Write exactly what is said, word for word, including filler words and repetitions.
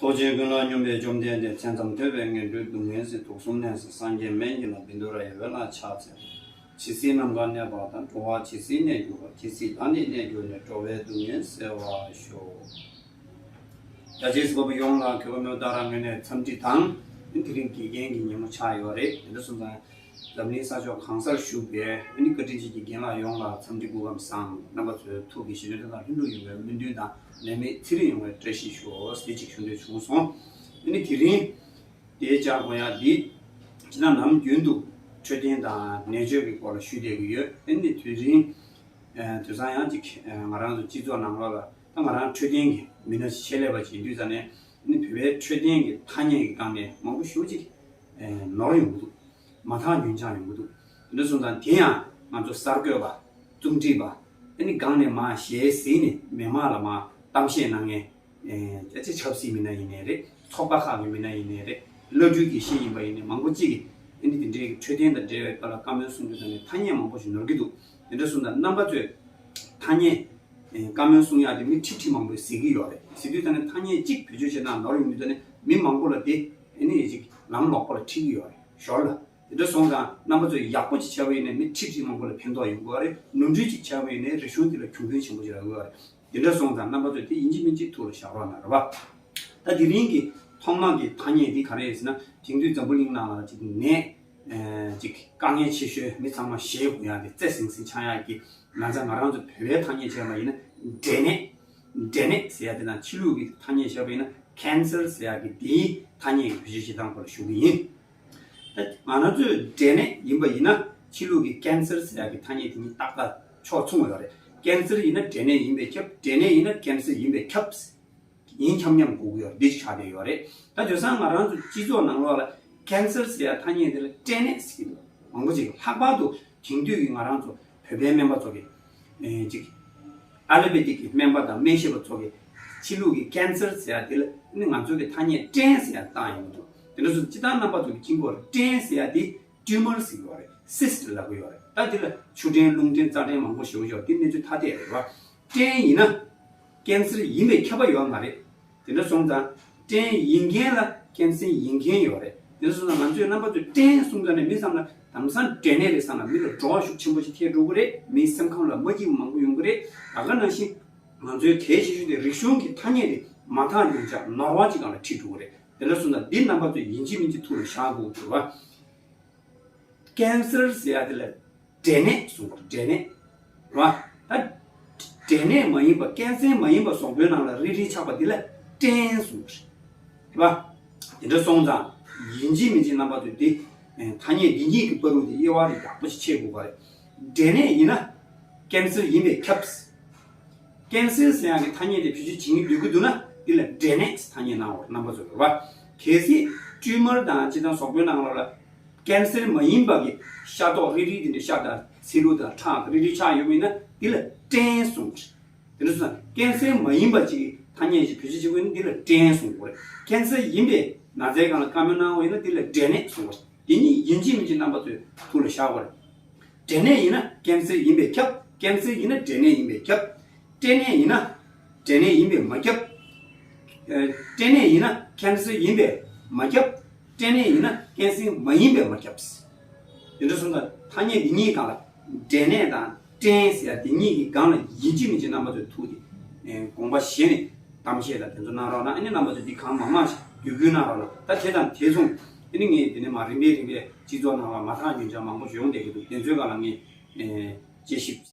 ཐུགས་རྗེ་ཀུན་ལ་སྙོམས་པའི་བཅོམ་ལྡན་འདས། མཚན་ཙམ་ཐོས་པས་ངན་འགྲོའི་སྡུག་བསྔལ་སེལ། དུག་གསུམ་ནད་སེལ་སངས་རྒྱས་སྨན་གྱི་བླ། བཻ་ཌཱུརྱ་ཡི་འོད་ལ་ཕྱག་འཚལ་ལོ། ཇི་སྲིད་ནམ་མཁའ་གནས་པ་དང་། འགྲོ་བ་ཇི་སྲིད་གནས་གྱུར་པ། དེ་སྲིད་བདག་ནི་གནས་གྱུར་ནས། འགྲོ་བའི་སྡུག་བསྔལ་སེལ་བར་ཤོག། རྒྱ་ཆེའི་གཟུ་བོ་ཡོངས་ལ་གུས་པ་མོས་བདག་རང་ངོས་ནས་འཚམས་འདྲི་དང་། དེ་རིང་དགེ་རྒན་གྱི་ཉིན་མོ་ཆགས་ཡོད་རེད། དེ་འདྲ་སོང་ཙང་། འཛམ་གླིང་ས་ཕྱོགས་གང་སར་བཞུགས་པའི་ཨ་ནི་བཀའ་དྲིན་ཅན་གྱི་རྒན་ལགས་ཡོངས་ལ་འཚམས་འདྲི་སྐུ་ཁམས་བཟང་། རྣམ་པ་ཚོའི་ཐུགས་ཀྱི་བཞེད་དོན་དང་ལྷུན་གྲུབ་ཡོང་བའི་སྨོན་འདུན་དང་ནད་མེད་ཚེ་རིང་ཡོང་བའི་བཀྲ་ཤིས་ཤོག་ཟེར་ཅིག་ཞུ་འདོད་བྱུང་སོང་། ཨ་ནི་དེ་རིང་དེའི་བཅར་དགོས་ཡག་འདི་ཇི་ལྟར་ནམ་རྒྱུན་དུ་འཕྲོད་བསྟེན་དང་ནད་བཅོས་ཀྱི་སྐོར་ལ་ཞུ་བསྡད་ཀྱི་ཡོད། ཨ་ནི་དེ་རིང་དུས་སང་ཡང་ཅིག་ང་རང་ཚོ་སྤྱི་ཚོགས་ནང་ལོགས་ལ། ད་ང་རང་འཕྲོད་བསྟེན་གྱི་མི་སྣ་ཆེད་ལས་པ་ཅིག་ཡིན་དུས་ཙང་ནས་ནི་བོད་པའི་འཕྲོད་བསྟེན་གྱི་ཐ་སྙད་ཀྱི་སྒང་ནས་མང་པོ་ཞེ་པོ་ཅིག་ནོར་ཡོང་གི་འདུག། མ་དག་རྒྱུན་འབྱམས་ཡོང་གི་འདུག། དེ་འདྲ་སོང་ཙང་དེ་ཡང་ང་ཚོ་གསར་འགོད་པ། རྩོམ་སྒྲིག་པ། ཨ་ནི་སྒང་ནས་མར་ཞལ་གཟིགས་ནས་མི་མང་ལ་མར་གཏམ་བཤད་གནང་མཁན་ཨེ་ཅིག་ཆབ་སྲིད་མི་སྣ་ཡིན་ནའི་རེད། ཚོགས་པ་ཁག་གི་མི་སྣ་ཡིན་ནའི་རེད། བླ་སྤྲུལ་དགེ་བཤེས་ཡིན་པ་ཡིན་ནའི་མང་པོ་ཅིག་གིས་ཨ་ནི་དེ་འདྲའི་འཕྲོད་བསྟེན་དང་འབྲེལ་བའི་སྐོར་ལ་བཀའ་མོལ་གསུང་རྒྱུ་དང་ནི་ཐ་སྙད་མང་པོ་ཞིག་ནོར་གྱི་འདུག། དེ་འདྲ་སོང་ཙང་རྣམ་པ་ཚོས་ཐ་སྙད། ཨེ། བཀའ་མོལ་གསུང་ཡག་དེ་མི་ཁྲི་ཁྲི་མང་པོས་ཟེར་གྱི་ཡོད་རེད། ཟེར་དུས་ད་ནི་ཐ་སྙད་གཅིག་བེད་སྤྱོད་བྱས་ན་ནོར་ཡོང་དུས་ད་ནི་མི་མང་པོ་ལ་དེ་ཨེ་ནི་ཅིག་ལམ་ལོག་པ་ལ་ཁྲིད་ཀྱི་ཡོད་རེད། ཞོར་ལ་དེ་འདྲ་སོང་ཙང་རྣམ་པ་ཚོས་ཡག་པོ་ཅིག་བྱས་པ་ཡིན་ན་མི་ཁྲི་ཁྲི་མང་པོ་ལ་ཕན་ཐོགས་ཡོང་གི་ཡོད་རེད། ནོར་འཁྲུལ་ཅིག་བྱས་པ་ཡིན་ན་རིག་གཞུང་དེ་ལ་གྱོང་གུན་ཆེན་པོ་ཅིག་རག་གི་ཡོད་རེད། དེ་འདྲ་སོང་ཙང་རྣམ་པ་ཚོས་དེ་ཡིན་གཅིག་མིན་གཅིག་ཐུགས་ལ་བཞག་རོགས་གནང་རེད་པ། ད་དེ་རིང་གི་ཐོག་མ་གི་ཐ་སྙད་འདི་ག་རེ་རེད་ཟེར་ན། དེང་དུས་འཛམ་བུ་གླིང་ནང་ལ་ཅིག་ནད། ཨེ། ཅིག་དཀའ་ངལ་ཆེ་ཤོས་མི་ཚང་མ་ཞེད་དགོས་ཡག་གི་རྩེ་ཟིང་ཟིང་ཆགས་ཡག་གི་ན་ཚ། ང་རང་ཚོ་བོད་པའི་ཐ་སྙད་བྱས་པ་ཡིན་ན་འབྲས་ནད། འབྲས་ནད་ཟེར་ཡག་དེ་དང་ཕྱི་ལུགས་ཀྱི་ཐ་སྙད་བྱས་པ་ཡིན་ན་ཀན་སར་ཟེར་ཡག་གི་དེའི་ཐ་སྙད་ཀྱི་བེད་སྤྱོད་བྱེད་སྟངས་སྐོར་ལ་ཞུ་གི་ཡིན། ད་ང་རང་ཚོས་འབྲས་ནད་ཡིན་པ་ཡིན་ན་ཕྱི་ལུགས་ཀྱི་ཀན་སར་ཟེར་ཡག་གི་ཐ་སྙད་དེ་གཉིས་ཏག་ཏག་ཕྱོགས་མཚུངས་ཡོད་རེད། ཀན་སར་ཡིན་ན་འབྲས་ནད་ཡིན་པས་ཁྱབ། འབྲས་ནད་ཡིན་ན་ཀན་སར་ཡིན་པས་ཁྱབ། ཡིན་ཁྱབ་མཉམ་དགོས་ཀྱི་ཡོད་རེད། འདི་ཆགས་བསྡད་ཡོད་རེད། ད་དེང་སང་ང་རང་ཚོ་སྤྱི་ཚོགས་ནང་ལོགས་ལ་ཀན་སར་ཟེར་ཡ་ཐ་སྙད་འདི་ལ་སྐྲན་ནད་ཟེར་གྱི་འདུག། མང་པོ་ཅིག་ལྷག་པར་དུ་དེང་དུས་ཀྱི་ང་རང་ཚོ་བོད་པའི་སྨན་པ་ཚོ་གི་ཨེ་ཅིག་ཨ་ལོ་པེ་ཐིག་གི་སྨན་པ་དང་སྨན་ཞིབ་པ་ཚོ་གི་ཕྱི་ལུགས་ཀྱི་ཀན་སར་ཟེར་ཡ་འདི་ལ་ནི་ང་ཚོ་གི་ཐ་སྙད་སྐྲན་ཟེར་ཡ་བཏང་ཡོང་གི་འདུག། དེ་འདྲ་སོང་ཙང་སྤྱིར་བཏང་རྣམ་པ་ཚོ་གི་དཀྱིལ་འཁོར་སྐྲན་ཟེར་ཡ་འདི་ཊིའུ་མར་ཟེར་གྱི་ཡོད་རེད། སིསི་ལབ་ཀྱི་ཡོད་རེད། ད་འདི་ལ་ཆུ་སྐྲན་རླུང་སྐྲན་རྩ་སྐྲན་མང་པོ་ཞེ་པོ་ཡོད། འདི་གནས་ཚུལ་ཐ་དད་རེད་བ། སྐྲན་ཡིན་ན་ཀན་སར་ཡིན་པས་ཁྱབ་པ་ཡོད་མ་རེད། དེ་འདྲ་སོང་ཙང་སྐྲན་ཡིན་མཁན་ལ་ཀན་སར་ཡིན་མཁན་ཡོད་རེད། དེ་འདྲ་སོང་ཙང་ང་ཚོས་རྣམ་པ་ཚོས་སྐྲན་གསུངས་ཙང་ནས་མི་ཚང་མ་དེང་སང་འབྲས་ནད་རེད་བསམ་ལ་མི་ལ་བྲོ་བ་ཤུགས་ཆེན་པོ་ཞིག་ཐེབས་འགྲོ་གི་རེད། མིའི་སེམས་ཁམས་ལ་མ་སྐྱིད་པ་མང་པོ་ཡོང་གི་རེད། ད་ག་ནང་བཞིན་ང་ཚོའི་གལ་ཆེ་ཤོས་དེ་རིག་གཞུང་གི་ཐ་སྙད་དེ་མ་དག་རྒྱུན་འབྱམས་ནོར་བ་ཅིག་སྒང་ལ་ཁྲིད་འགྲོ་གི་རེད། དེ་འདྲ་སོང་ཙང་འདི་རྣམ་པ་ཚོས་ཡིན་གཅིག་མིན་གཅིག་ཐུགས་ལ་བཞག་དགོས་འདུག་བ། ཀན་སར་ཟེར་ཡ་དེ་ལ་འབྲས་ནད་གསུངས་པ་རེད། འབྲས་ནད་རེད་བ། ད་འབྲས་ནད་མ་ཡིན་པ་ཀན་སར་མ་ཡིན་པ་གཟུགས་པོའི་ནང་ལ་རིལ་རིལ་ཆགས་པ་དེ་ལ་སྐྲན་གསུངས་པ་རེད་བ། དེ་འདྲ་སོང་ཙང་ཡིན་གཅིག་མིན་གཅིག་རྣམ་པ་ཚོས་དེ་ཐ་སྙད་འདི་གཉིས་ཀྱི་བར་དུ་དེ་དབྱེ་བ་དེ་ཡག་པོ་ཞིག་ཕྱེ་དགོས་པ་རེད། འབྲས་ནད་ཡིན་ན་ཀན་སར་ཡིན་པས་ཁྱབ། ཀན་སར་ཟེར་ཡག་གི་ཐ་སྙད་དེ་བེད་སྤྱོད་བྱེད་ཀྱི་འདོད་ཀྱི་འདུག་ན་འདི་ལ་འབྲས་ནད་ཐ་སྙད་གནང་བར་རྣམ་པ་ཚོ་རེད་བ། གལ་སྲིད་ཊིའུ་མར་དང་ཅི་དང་གཟུགས་པོའི་ནང་ལོགས་ལ་ཀན་སར་མ་ཡིན་པ་གི་ཤ་མདོག་རིལ་རིལ་དེ་འདྲ་ཤ་དང་ཚིལ་ལུ་དང་ཁྲག་རིལ་རིལ་ཆགས་ཡོད་པ་ཡིན་ན་འདི་ལ་སྐྲན་གསུངས་པ་རེད། དེ་འདྲ་སོང་ཙང་ཀན་སར་མ་ཡིན་པ་ཅིག་གི་ཐ་སྙད་ཅིག་བེད་སྤྱོད་བྱེད་དགོས་ན་འདི་ལ་སྐྲན་གསུངས་པ་རེད། ཀན་སར་ཡིན་པའི་ན་ཚའི་སྒང་ལ་བཀའ་མོལ་གནང་བ་ཡིན་ན་འདི་ལ་འབྲས་ནད་གསུངས་པ་རེད། དེ་གཉིས་ཡིན་གཅིག་མིན་གཅིག་རྣམ་པ་ཚོས་ཐུགས་ལ་བཞག་དགོས་རེད། འབྲས་ནད་ཡིན་ན་ཀན་སར་ཡིན་པས་ཁྱབ། ཀན་སར་ཡིན་ན་འབྲས་ནད་ཡིན་པས་ཁྱབ། སྐྲན་ནད་ཡིན་ན་འབྲས་ནད་ཡིན་པས་མ་ཁྱབ། ཨ། སྐྲན་ནད་ཡིན་ན་ཀན་སར་ཡིན་པས་མ་ཁྱབ། སྐྲན་ནད་ཡིན་ན་ཀན་སར་མ་ཡིན་པས་མ་ཁྱབ། དེ་འདྲ་སོང་ཙང་ཐ་སྙད་འདི་གཉིས་སྒང་ལ་འབྲས་ནད་དང་སྐྲན་ཟེར་ཡ་འདི་གཉིས་ཀྱི་སྒང་ལ་ཡིན་གཅིག་མིན་གཅིག་རྣམ་པ་ཚོས་ཐུགས་དེ་དགོངས་པ་བཞེས་ནས་གཏམ་བཤད་དང་དེ་ཚོ་གནང་རོགས་གནང་། ཨ་ནི་རྣམ་པ་ཚོས་འདི་གང་མང་མང་ཞིག་བརྒྱུད་སྐུལ་གནང་རོགས་གནང་། ད་དེ་དང་དེ་མཚུངས་ཨ་ནི་ངས་དེ་ནས་མར་རིམ་པས་རིམ་པས་སྤྱི་ཚོགས་ནང་ལ་མ་དག་རྒྱུན་འབྱམས་མང་པོ་ཞིག་ཡོང་བསྡད་ཀྱི་འདུག། དེ་ཚོའི་སྒང་ལ་ངས་དཔྱད་ཞིབ་